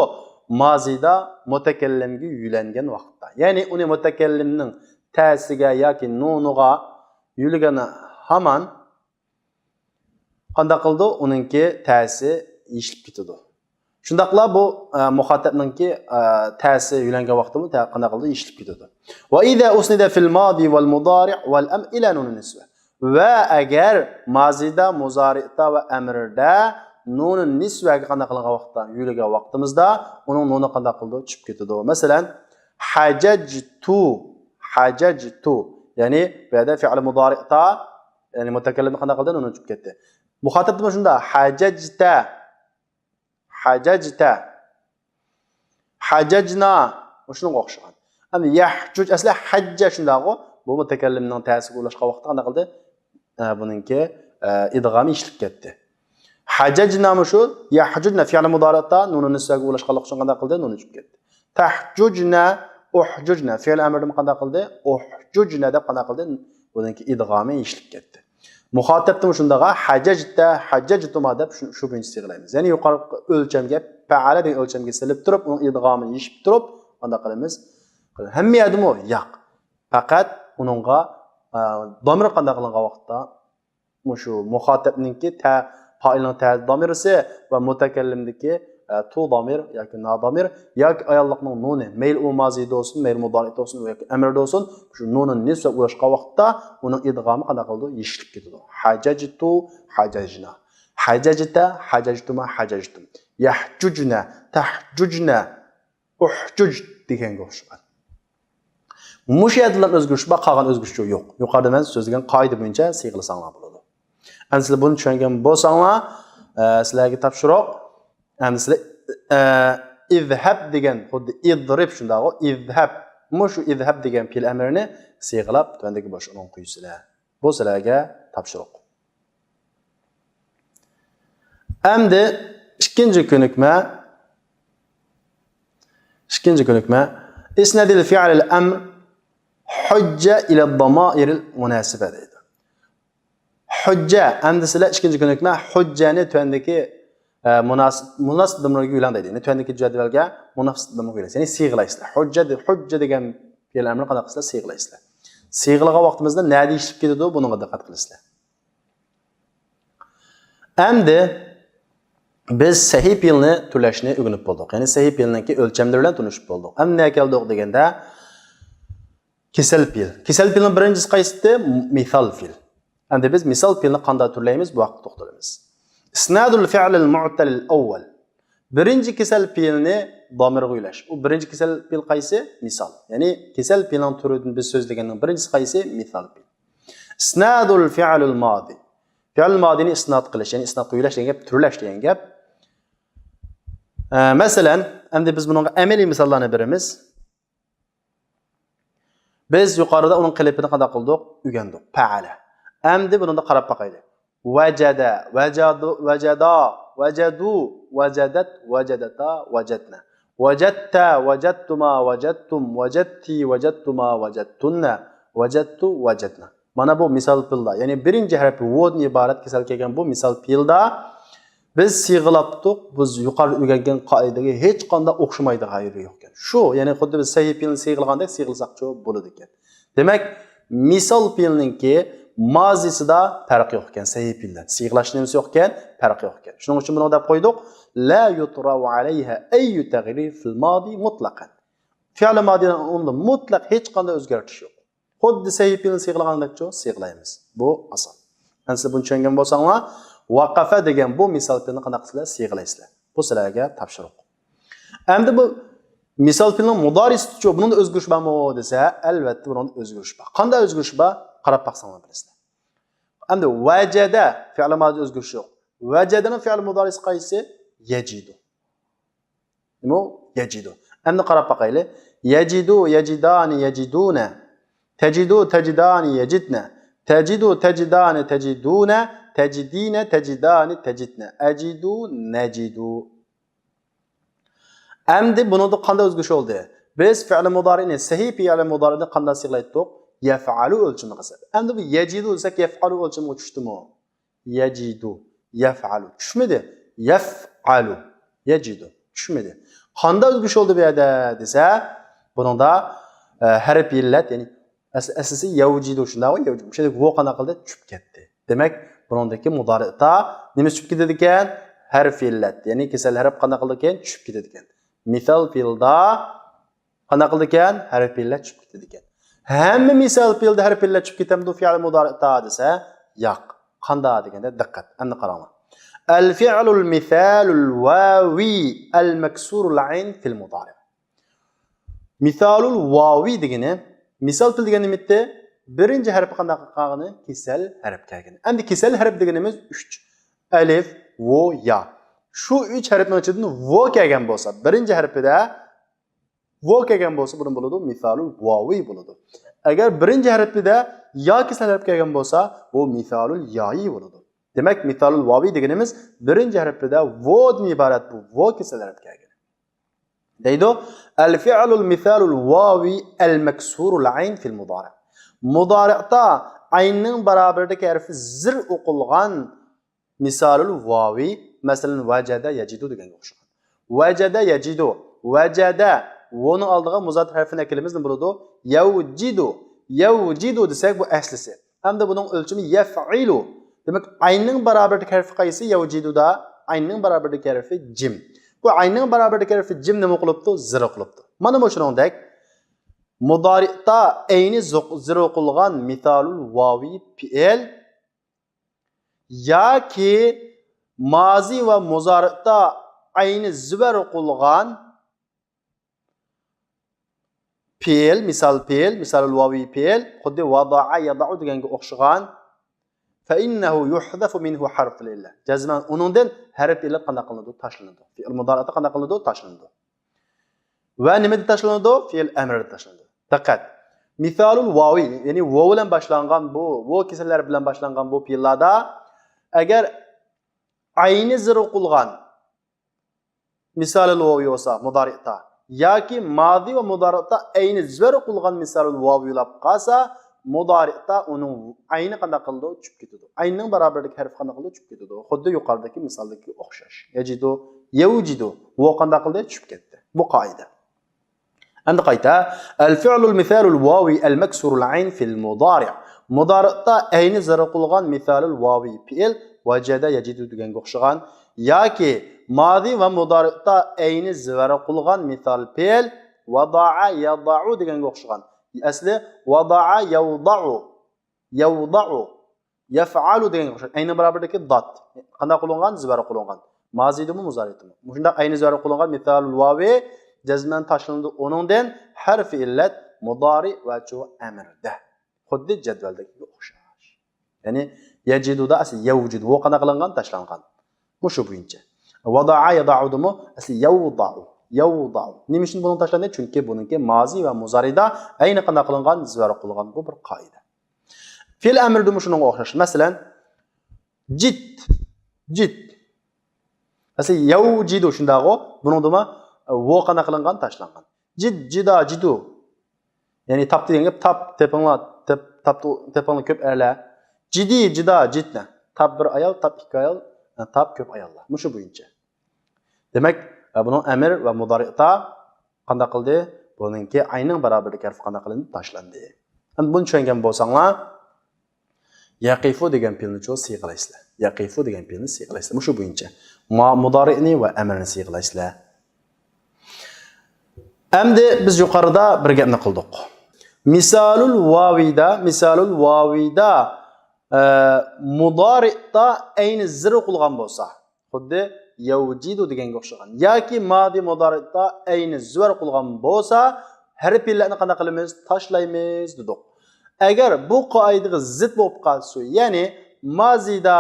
مازىدا مۇتەكەللىمگە يۆلەنگەن ۋاقىتتا. يەنى ئۇنى مۇتەكەللىمنىڭ تەسىگە ياكى نۇنىغا يۆلىگەن ھامان قانداق قىلىدۇ؟ ئۇنىڭكى تەسى يېشىلىپ كېتىدۇ. شۇنداقلا بۇ، ئە، مۇخاتەبنىڭكى، ئە، تەسى يۆلەنگەن ۋاقتىمۇ تە-، قانداق قىلىدۇ؟ يېشىلىپ كېتىدۇ. ۋە ئىزا ئۇسنىدە فىل مادى ۋەل مۇدارىئ ۋەل ئەمر ئىلە نۇنىن نىسۋە. ۋە ئەگەر مازىدا، مۇزارىئتا ۋە ئەمىردە نۇنۇن نىسۋەگە قانداق قىلغان ۋاقىتتا، يۆلىگەن ۋاقتىمىزدا ئۇنىڭ نۇنى قانداق قىلىدۇ؟ چۈشۈپ كېتىدۇ. مەسىلەن، ھەجەجتۇ، ھەجەجتۇ. يەنى بۇ يەردە فېئىل مۇدارىئتا، يەنى مۇتەكەللىمدە قانداق قىلدى؟ نۇنى چۈشۈپ كەتتى. مۇخاتەبتىمۇ شۇنداق، ھەجەجتە، ھەجەجتە، ھەجەجنا، مۇشۇنىڭغا ئوخشىغان. ئەمدى يەھجۇج، ئەسلى ھەججە شۇنداقغۇ، بۇ مۇتەكەللىمنىڭ تەسىگە ئۇلاشقان ۋاقىتتا قانداق قىلدى؟ ئە، بۇنىڭكى، ئە، ئىدغامى يېشىلىپ كەتتى. ھەجەجنا مۇشۇ، يەھجۇجنا فېئىل مۇدارىئتا نۇنۇن نىسۋەگە ئۇلاشقانلىقى ئۈچۈن قانداق قىلدى؟ نۇنى چۈشۈپ كەتتى. تەھجۇجنا، ئۇھجۇجنا. فېئىل ئەمرىدىمۇ قانداق قىلدى؟ ئۇھجۇجنا دەپ قانداق قىلدى؟ بۇنىڭكى ئىدغامى يېشىلىپ كەتتى. مۇخاتەبتىمۇ شۇنداقغا، ھەجەجتە، ھەجەجتۇما دەپ شۇ، شۇ بويىچە سىيغىلايمىز. يەنى يۇقىرىقى ئۆلچەمگە، پەئەلە دېگەن ئۆلچەمگە سېلىپ تۇرۇپ، ئۇنىڭ ئىدغامىنى يېشىپ تۇرۇپ، قانداق قىلىمىز؟ ھەممە يەردىمۇ؟ ياق. پەقەت ئۇنىڭغا، ئە، دامىر قانداق قىلىنغان ۋاقىتتا؟ مۇشۇ مۇخاتەبنىڭكى تە، پائىلنىڭ تە دامىرىسى ۋە مۇتەكەللىمدىكى، ئە، تو دامىر ياكى نا دامىر ياكى ئاياللىقنىڭ نۇنى، مەيلى ئۇ مازىدا بولسۇن، مەيلى مۇدارىئدا بولسۇن ياكى ئەمىردە بولسۇن، شۇ نۇنۇن نىسۋە ئۇلاشقان ۋاقىتتا ئۇنىڭ ئىدغامى قانداق قىلىدۇ؟ يېشىلىپ كېتىدۇ. ھەجەجتۇ، ھەجەجنا. ھەجەجتە، ھەجەجتۇما، ھەجەجتۇم. يەھجۇجنە، تەھجۇجنە. ئۇھجۇج دېگەنگە ئوخشىغان. مۇشۇ يەردىلا ئۆزگىرىش بار، قالغان ئۆزگىرىش يوق. يۇقىرىدا مەن سۆزلىگەن قائىدە بويىچە سىيغىلىساڭلار بولىدۇ. ئەمدى سىلەر بۇنى چۈشەنگەن بولساڭلار، ئە، سىلەرگە تاپشۇرۇق. ئەمدى سىلەر، ئە، ئىزھەب دېگەن خۇددى ئىزرىب شۇنداقغۇ. ئىزھەب. مۇشۇ ئىزھەب دېگەن پېئىل ئەمرىنى سىيغىلاپ، تۆۋەندىكى بوش ئورۇنغا قويىسىلەر. بۇ سىلەرگە تاپشۇرۇق. ئەمدى ئىككىنچى كۆنۈكمە. ئىككىنچى كۆنۈكمە. اسند الفعل الأمر حج إلى الضمائر المناسبة دەيدۇ. ھۇججە، ئەمدى سىلەر ئىككىنچى كۆنۈكمە ھۇججەنى تۆۋەندىكى، ئە، مۇناسىپ، مۇناسىپ دۇمرىغا يۆلەڭ دەيدۇ. يەنى تۆۋەندىكى جەدۋەلگە مۇناسىپ دۇمرىغا يۆلەڭ. يەنى سىيغىلايسىلەر. ھۇججە دە-، ھۇججە دېگەن پېئىل ئەمرىنى قانداق قىلىسىلەر؟ سىيغىلايسىلەر. سىيغىلىغان ۋاقتىمىزدا نەدە ئىشلىتىپ كېتىدۇ؟ بۇنىڭغا دىققەت قىلىسىلەر. ئەمدى بىز سەھىي پېئىلنى تۈرلەشنى ئۆگىنىپ بولدۇق. يەنى سەھىي پېئىلنىڭكى ئۆلچەملىرى بىلەن تونۇشۇپ بولدۇق. ئەمدى نەگە كەلدۇق دېگەندە، كېسەل پېئىل. كېسەل پېئىلنىڭ بىرىنچىسى قايسىدى؟ مىسال پېئىل. ئەمدى بىز مىسال پېئىلنى قانداق تۈرلەيمىز؟ بۇ ھەققىدە توختىلىمىز. إسناد الفعل المعتل الأول. بىرىنچى كېسەل پېئىلنى دامىرغا يۆلەش. ئۇ بىرىنچى كېسەل پېئىل قايسى؟ مىسال. يەنى كېسەل پېئىلنىڭ تۈرىدىن بىز سۆزلىگەننىڭ بىرىنچىسى قايسى؟ مىسال پېئىل. إسناد الفعل الماضي. پېئىل مادىنى ئىسناد قىلىش، يەنى ئىسنادقا يۆلەش دېگەن گەپ، تۈرلەش دېگەن گەپ. ئە، مەسىلەن، ئەمدى بىز بۇنىڭغا ئەمەلىي مىساللارنى بېرىمىز. بىز يۇقىرىدا ئۇنىڭ قېلىپىنى قانداق قىلدۇق؟ ئۆگەندۇق. پەئەلە. ئەمدى بۇنىڭدا قاراپ باقايلى. ۋەجەدە، ۋەجادۇ، ۋەجەدا، ۋەجەدۇ، ۋەجەدەت، ۋەجەدەتا، ۋەجەدنە. ۋەجەدتە، ۋەجەدتۇما، ۋەجەدتۇم، ۋەجەدتى، ۋەجەدتۇما، ۋەجەدتۇننە، ۋەجەدتۇ، ۋەجەدنە. مانا بۇ مىسال پېئىلدا، يەنى بىرىنچى ھەرپى ۋودىن ئىبارەت كېسەل كەلگەن بۇ مىسال پېئىلدا بىز سىيغىلاپتۇق، بىز يۇقىرىدا ئۆگەنگەن قائىدىگە ھېچقانداق ئوخشىمايدىغان يېرى يوقكەن. شۇ، يەنى خۇددى بىز سەھىي پېئىلنى سىيغىلىغاندەك سىيغىلىساقچۇ بولىدىكەن. دېمەك، مىسال پېئىلنىڭكى مازىسىدا پەرق يوقكەن، سەھىي پېئىل بىلەن. سىيغىلاش نېمىسى يوقكەن؟ پەرق يوقكەن. شۇنىڭ ئۈچۈن بۇنىڭغا دەپ قويدۇق، لا يۇترا ئەلەيھا ئەييۇ تەغيىر فىل مادى مۇتلەقەن. فېئىل مادىنىڭ ئورنىدا مۇتلەق ھېچقانداق ئۆزگەرتىش يوق. خۇددى سەھىي پېئىلنى سىيغىلىغاندەكچۇ سىيغىلايمىز. بۇ ئاسان. ئەمدى سىز بۇنى چۈشەنگەن بولساڭلار، ۋەقەفە دېگەن بۇ مىسال پېئىلنى قانداق قىلىسىلەر؟ سىيغىلايسىلەر. بۇ سىلەرگە تاپشۇرۇق. ئەمدى بۇ مىسال پېئىلنىڭ مۇدارىسىچۇ، بۇنىڭدا ئۆزگىرىش بارمۇ دېسە، ئەلۋەتتە بۇنىڭدا ئۆزگىرىش بار. قانداق ئۆزگىرىش بار؟ قاراپ باقساڭلار بىلىسىلەر. ئەمدى ۋەجەدە فېئىل مادىدا ئۆزگىرىش يوق. ۋەجەدىنىڭ فېئىل مۇدارىسى قايسى؟ يەجىدۇ. نېمە ئۇ؟ يەجىدۇ. ئەمدى قاراپ باقايلى. يەجىدۇ، يەجىدانى، يەجىدۇنە. تەجىدۇ، تەجىدانى، يەجىدنە. تەجىدۇ، تەجىدانى، تەجىدۇنە. تەجىدىنە، تەجىدانى، تەجىدنە. ئەجىدۇ، نەجىدۇ. ئەمدى بۇنىڭدا قانداق ئۆزگىرىش بولدى؟ بىز فېئىل مۇدارىئنى، سەھىي فېئىل مۇدارىئنى قانداق سىيغىلايتتۇق؟ يەفئالۇ ئۆلچىمىگە سىيغىلايتتۇق. ئەمدى بۇ يەجىدۇ دېسەك، يەفئالۇ ئۆلچىمىگە چۈشتىمۇ؟ يەجىدۇ، يەفئالۇ. چۈشمىدى. يەفئالۇ. يەجىدۇ. چۈشمىدى. قانداق ئۆزگىرىش بولدى بۇ يەردە دېسە، بۇنىڭدا، ئە، ھەرپ ئىللەت، يەنى ئەس-، ئەسلىسى يەۋجىدۇ، شۇنداقمۇ؟ يەۋجىدۇ. مۇشۇ يەردە ۋو قانداق قىلدى؟ چۈشۈپ كەتتى. دېمەك، بۇنىڭدىكى مۇدارىئتا نېمىسى چۈشۈپ كېتىدىكەن؟ ھەرپ ئىللەت، يەنى كېسەل ھەرپ قانداق قىلىدىكەن؟ چۈشۈپ كېتىدىكەن. مىسال پېئىلدا قانداق قىلىدىكەن؟ ھەرپ ئىللەت چۈشۈپ كېتىدىكەن. ھەممە مىسال پېئىلدە ھەرپ ئىللەت چۈشۈپ كېتەمدۇ فېئىل مۇدارىئتا دېسە، ياق. قانداق دېگەندە، دىققەت، ئەمدى قاراڭلار. الفعل المثال الواوي المكسور العين في المضارع. مىسالۇل ۋاۋى دېگىنى، مىسال پېئىل دېگەن نېمە ئىدى؟ بىرىنچى ھەرپى قانداق قالغىنى؟ كېسەل ھەرپ كەلگىنى. ئەمدى كېسەل ھەرپ دېگىنىمىز ئۈچ. ئەلىف، ۋو، يا. شۇ ئۈچ ھەرپنىڭ ئىچىدىن ۋو كەلگەن بولسا، بىرىنچى ھەرپىدە ۋو كەلگەن بولسا، بۇنى بولىدۇ، مىسالۇل ۋاۋى بولىدۇ. ئەگەر بىرىنچى ھەرپىدە يا كېسەل ھەرپ كەلگەن بولسا، بۇ مىسالۇل يايى بولىدۇ. دېمەك، مىسالۇل ۋاۋى دېگىنىمىز بىرىنچى ھەرپىدە ۋودىن ئىبارەت بۇ ۋو كېسەل ھەرپ كەلگەن. دەيدۇ، الفعل المثال الواوي المكسور العين في المضارع. مۇدارىئتا ئەيننىڭ بارابىرىدىكى ھەرپى زىر ئوقۇلغان مىسالۇل ۋاۋى، مەسىلەن، ۋەجەدە يەجىدۇ دېگەنگە ئوخشىغان. ۋەجەدە يەجىدۇ. ۋەجەدە، ۋونىڭ ئالدىغا مۇزات ھەرپىنى ئەكىلىمىز، نېمە بولىدۇ؟ يەۋجىدۇ. يەۋجىدۇ دېسەك، بۇ ئەسلىسى. ئەمدى بۇنىڭ ئۆلچىمى يەفئىلۇ. دېمەك، ئەيننىڭ بارابىرىدىكى ھەرپى قايسى؟ يەۋجىدۇدا ئەيننىڭ بارابىرىدىكى ھەرپى جىم. بۇ ئەيننىڭ بارابىرىدىكى ھەرپى جىم نېمە قىلىپتۇ؟ زىر قىلىپتۇ. مانا مۇشۇنىڭدەك مۇدارىئتا ئەينى زوق-، زىر قىلغان مىسالۇل ۋاۋى پېئىل ياكى مازى ۋە مۇزارىئتا ئەينى زىبەر قىلغان پېئىل، مىسال پېئىل، مىسالۇل ۋاۋى پېئىل، خۇددى ۋادائە يادائۇ دېگەنگە ئوخشىغان. فإنه يحذف منه حرف العلة. جەزمەن ئۇنىڭدىن ھەرپ ئىللەت قانداق قىلىنىدۇ؟ تاشلىنىدۇ. پېئىل مۇدارىئتا قانداق قىلىنىدۇ؟ تاشلىنىدۇ. ۋە نېمىدە تاشلىنىدۇ؟ پېئىل ئەمرىدە تاشلىنىدۇ. دىققەت. مىسالۇل ۋاۋى، يەنى ۋو بىلەن باشلانغان بۇ، ۋو كېسەل ھەرپى بىلەن باشلانغان بۇ پېئىللاردا ئەگەر ئەينى زىر قىلغان مىسالۇل ۋاۋى بولسا مۇدارىئتا ياكى مازى ۋە مۇدارىئتا ئەينى زىر قىلغان مىسالۇل ۋاۋى بولۇپ قالسا، مۇدارىئتا ئۇنىڭ ئەينى قانداق قىلىدۇ؟ چۈشۈپ كېتىدۇ. ئەينىنىڭ بارابىرىدىكى ھەرپ قانداق قىلىدۇ؟ چۈشۈپ كېتىدۇ. خۇددى يۇقىرىدىكى مىسالدىكى ئوخشاش. يەجىدۇ، يەۋجىدۇ. ۋو قانداق قىلدى؟ چۈشۈپ كەتتى. بۇ قائىدە. ئەمدى قايتا. الفعل المثال الواوي المكسور العين في المضارع. مۇدارىئتا ئەينى زىر قىلغان مىسالۇل ۋاۋى پېئىل ۋەجەدە يەجىدۇ دېگەنگە ئوخشىغان ياكى مازى ۋە مۇدارىئتا ئەينى زىر قىلغان مىسال پېئىل ۋادائە يادائۇ دېگەنگە ئوخشىغان. ئەسلى ۋادائە يەۋدائۇ. يەۋدائۇ. يەفئالۇ دېگەنگە ئوخشاش. ئەينى بارابىرىدىكى دات. قانداق قىلىنغان؟ زىبەر قىلىنغان. مازىدىمۇ، مۇزارىدىمۇ. مۇشۇنداق ئەينى زىبەر قىلىنغان مىسالۇل ۋاۋى جەزمەن تاشلىنىدۇ. ئۇنىڭدىن ھەرپى ئىللەت مۇدارى ۋە چۇ ئەمىردە. خۇددى جەدۋەلدىكىگە ئوخشاش. يەنى يەجىدۇدا ئەسلى يەۋجىدۇ. ۋو قانداق قىلىنغان؟ تاشلانغان. مۇشۇ بويىچە. ۋادائە يادائۇدىمۇ ئەسلى يەۋدائۇ. يەۋدائۇ. نېمە ئۈچۈن بۇنىڭ تاشلاندى؟ چۈنكى بۇنىڭكى مازى ۋە مۇزارىدا ئەينى قانداق قىلىنغان؟ زىبەر قىلىنغان. بۇ بىر قائىدە. فېئىل ئەمرىدىمۇ شۇنىڭغا ئوخشاش. مەسىلەن، جىت، جىت. ئەسلى يەۋجىدۇ شۇنداقغۇ. بۇنىڭدىمۇ، ئە، ۋو قانداق قىلىنغان؟ تاشلانغان. جىت، جىدا، جىدۇ. يەنى تاپتى دېگەن گەپ، تاپ، تېپىڭلار، تېپ-، تاپتى، تېپىڭلار كۆپ ئەرلەر. جىدى، جىدا، جىتنە. تاپ بىر ئايال، تاپ ئىككى ئايال، تاپ كۆپ ئاياللار. مۇشۇ بويىچە. دېمەك، ئە، بۇنىڭ ئەمر ۋە مۇدارىئتا قانداق قىلدى؟ بۇنىڭكى ئەينىنىڭ بارابىرىدىكى ھەرپ قانداق قىلىندى؟ تاشلاندى. ئەمدى بۇنى چۈشەنگەن بولساڭلار، يەقىفۇ دېگەن پېئىلنى چۇ سىيغىلايسىلەر. يەقىفۇ دېگەن پېئىلنى سىيغىلايسىلەر. مۇشۇ بويىچە. ما-، مۇدارىئنى ۋە ئەمرنى سىيغىلايسىلەر. ئەمدى بىز يۇقىرىدا بىر گەپنى قىلدۇق. مىسالۇل ۋاۋىدا، مىسالۇل ۋاۋىدا، ئە، مۇدارىئتا ئەينى زىر قىلغان بولسا، خۇددى يەۋجىدۇ دېگەنگە ئوخشىغان ياكى مادى مۇدارىئتا ئەينى زىر قىلغان بولسا، ھەرپىيلەرنى قانداق قىلىمىز؟ تاشلايمىز دېدۇق. ئەگەر بۇ قائىدىگە زىت بولۇپ قالسا، يەنى مازىدا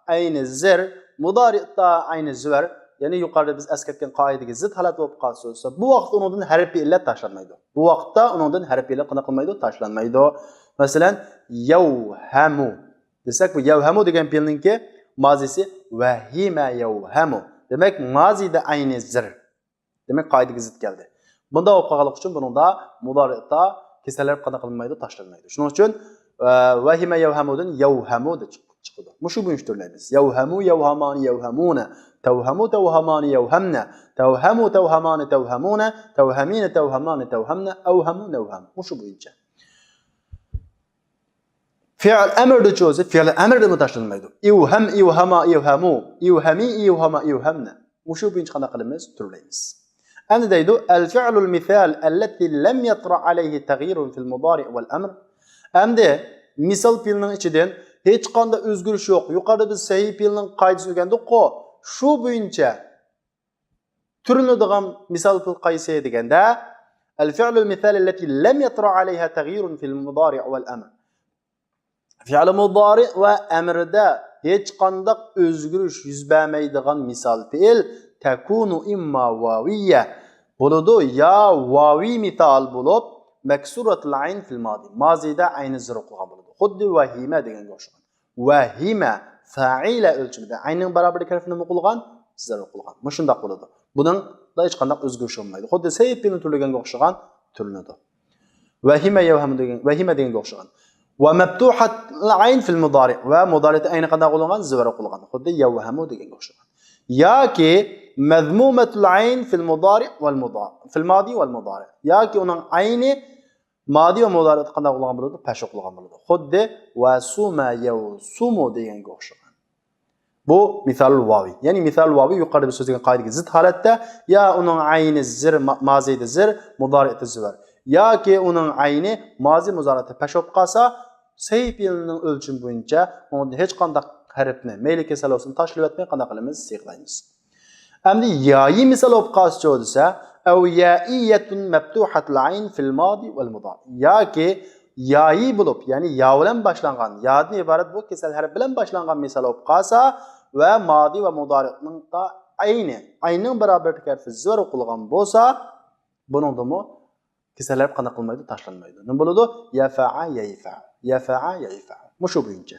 ئەينى زىر، مۇدارىئتا ئەينى زىر، يەنى يۇقىرىدا بىز ئەسكەرتكەن قائىدىگە زىت ھالەت بولۇپ قالسا، بۇ ۋاقىتتا ئۇنىڭدىن ھەرپىي ئىللەت تاشلانمايدۇ. بۇ ۋاقىتتا ئۇنىڭدىن ھەرپىي ئىللەت قانداق قىلمايدۇ؟ تاشلانمايدۇ. مەسىلەن، يەۋھەمۇ دېسەك، بۇ يەۋھەمۇ دېگەن پېئىلنىڭكى مازىسى ۋەھىمە يەۋھەمۇ. دېمەك، مازىدا ئەينى زىر. دېمەك، قائىدىگە زىت كەلدى. بۇنداق بولۇپ قالغانلىقى ئۈچۈن بۇنىڭدا مۇدارىئتا كېسەل ھەرپ قانداق قىلىنمايدۇ؟ تاشلانمايدۇ. شۇنىڭ ئۈچۈن، ئە، ۋەھىمە يەۋھەمۇدىن يەۋھەمۇ دەپ چىق-، چىقىدۇ. مۇشۇ بويىچە تۈرلەيمىز. يەۋھەمۇ، يەۋھەمانى، يەۋھەمۇنە. تەۋھەمۇ، تەۋھەمانى، يەۋھەمنە. تەۋھەمۇ، تەۋھەمانى، تەۋھەمۇنە. تەۋھەمىنە، تەۋھەمانى، تەۋھەمنە. ئەۋھەمۇ، نەۋھەمۇ. مۇشۇ بويىچە. فېئىل ئەمىردىچۇ دېسە، فېئىل ئەمىردىمۇ تاشلانمايدۇ. ئىۋھەم، ئىۋھاما، ئىۋھەمۇ. ئىۋھەمى، ئىۋھاما، ئىۋھەمنە. مۇشۇ بويىچە قانداق قىلىمىز؟ تۈرلەيمىز. ئەمدى دەيدۇ، الفعل المثال التي لم يطرأ عليه تغيير في المضارع والأمر. ئەمدى مىسال پېئىلنىڭ ئىچىدىن ھېچقانداق ئۆزگىرىش يوق. يۇقىرىدا بىز سەھىي پېئىلنىڭ قائىدىسىنى ئۆگەندۇققۇ، شۇ بويىچە تۈرلىنىدىغان مىسال پېئىل قايسى دېگەندە، الفعل المثال التي لم يطرأ عليها تغيير في المضارع والأمر. فېئىل مۇدارىئ ۋە ئەمىردە ھېچقانداق ئۆزگىرىش يۈز بەرمەيدىغان مىسال پېئىل تەكۇنۇ ئىمما ۋاۋىيە بولىدۇ، يا ۋاۋىي مىسال بولۇپ، مەكسۇرەتۇل ئەين فىل مازى، مازىدا ئەينى زىر قىلغان بولىدۇ. خۇددى ۋەھىمە دېگەنگە ئوخشىغان. ۋەھىمە، فەئىلە ئۆلچىمىدە ئەينىڭ بارابىرىدىكى ھەرپنى نېمە قىلغان؟ زىر قىلغان. مۇشۇنداق بولىدۇ. بۇنىڭدا ھېچقانداق ئۆزگىرىش بولمايدۇ. خۇددى سەھىي پېئىلنى تۈرلىگەنگە ئوخشىغان تۈرلىنىدۇ. ۋەھىمە يەۋھەمۇ دېگەن، ۋەھىمە دېگەنگە ئوخشىغان. ۋە مەپتۇھەتۇل ئەين فىل مۇدارىئ. ۋە مۇدارىئتا ئەينى قانداق قىلىنغان؟ زىر قىلغان. خۇددى يەۋھەمۇ دېگەنگە ئوخشىغان. ياكى مەزمۇمەتۇل ئەين فىل مۇدارىئ ۋەل مۇدا-، فىل مادى ۋەل مۇدارىئ. ياكى ئۇنىڭ ئەينى مادى ۋە مۇدارىئتا قانداق قىلغان بولىدۇ؟ پەشۇ قىلغان بولىدۇ. خۇددى ۋەسۇمە يەۋسۇمۇ دېگەنگە ئوخشىغان. بۇ مىسالۇل ۋاۋى. يەنى مىسالۇل ۋاۋى يۇقىرىدا بىز سۆزلىگەن قائىدىگە زىت ھالەتتە، يا ئۇنىڭ ئەينى زىر، ما-، مازىدا زىر، مۇدارىئتا زىر. ياكى ئۇنىڭ ئەينى مازى مۇدارىئتا پەش بولۇپ قالسا، سەھىي پېئىلنىڭ ئۆلچىمى بويىچە ئۇنىڭدىن ھېچقانداق ھەرپنى، مەيلى كېسەل بولسۇن، تاشلىۋەتمەي قانداق قىلىمىز؟ سىيغىلايمىز. ئەمدى يايى مىسال بولۇپ قالسىچۇ دېسە، ئەۋ يائىيەتۇن مەپتۇھەتۇل ئەين فىل مادى ۋەل مۇدارى. ياكى يايى بولۇپ، يەنى يا بىلەن باشلانغان، يادىن ئىبارەت بۇ كېسەل ھەرپ بىلەن باشلانغان مىسال بولۇپ قالسا ۋە مادى ۋە مۇدارىنىڭ ئەينى، ئەينىڭ بارابىرىدىكى ھەرپى زىر قىلغان بولسا، بۇنىڭدىمۇ كېسەل ھەرپ قانداق قىلمايدۇ؟ تاشلانمايدۇ. نېمە بولىدۇ؟ يەفەئە، يەيفەئۇ. يەفەئە، يەيفەئۇ. مۇشۇ بويىچە.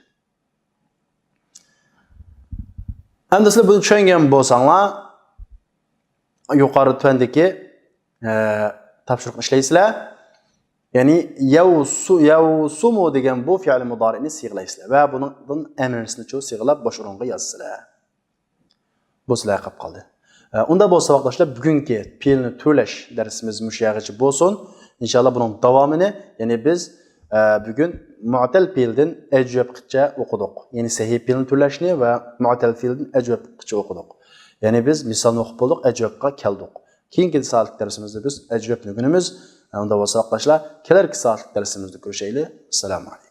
ئەمدى سىلەر بۇنى چۈشەنگەن بولساڭلار، يۇقىرى تۆۋەندىكى، ئە، تاپشۇرۇقنى ئىشلەيسىلەر. يەنى يەۋسۇ-، يەۋسۇمۇ دېگەن بۇ فېئىل مۇدارىئنى سىيغىلەيسىلەر ۋە بۇنىڭدىن ئەمرىسىنىچۇ سىيغىلاپ بوش ئورۇنغا يازىسىلەر. بۇ سىلەرگە قېلىپ قالدى. ئە، ئۇنداق بولسا، ساۋاقداشلار، بۈگۈنكى پېئىلنى تۈرلەش دەرسىمىز مۇشۇ يەرگىچە بولسۇن. ئىنشاللا بۇنىڭ داۋامىنى، يەنى بىز، ئە، بۈگۈن مۇئتەل پېئىلدىن ئەجۋەبقىچە ئوقۇدۇق. يەنى سەھىھ پېئىلنى تۈرلەشنى ۋە مۇئتەل پېئىلدىن ئەجۋەبقىچە ئوقۇدۇق. يەنى بىز مىسالنى ئوقۇپ بولدۇق، ئەجۋەبقا كەلدۇق. كېيىنكى سائەتلىك دەرسىمىزدە بىز ئەجۋەبنى ئۆگىنىمىز. ئۇنداق بولسا، ساۋاقداشلار، كېلەركى سائەتلىك دەرسىمىزدە كۆرۈشەيلى. ئەسسالامۇ ئەلەيكۇم.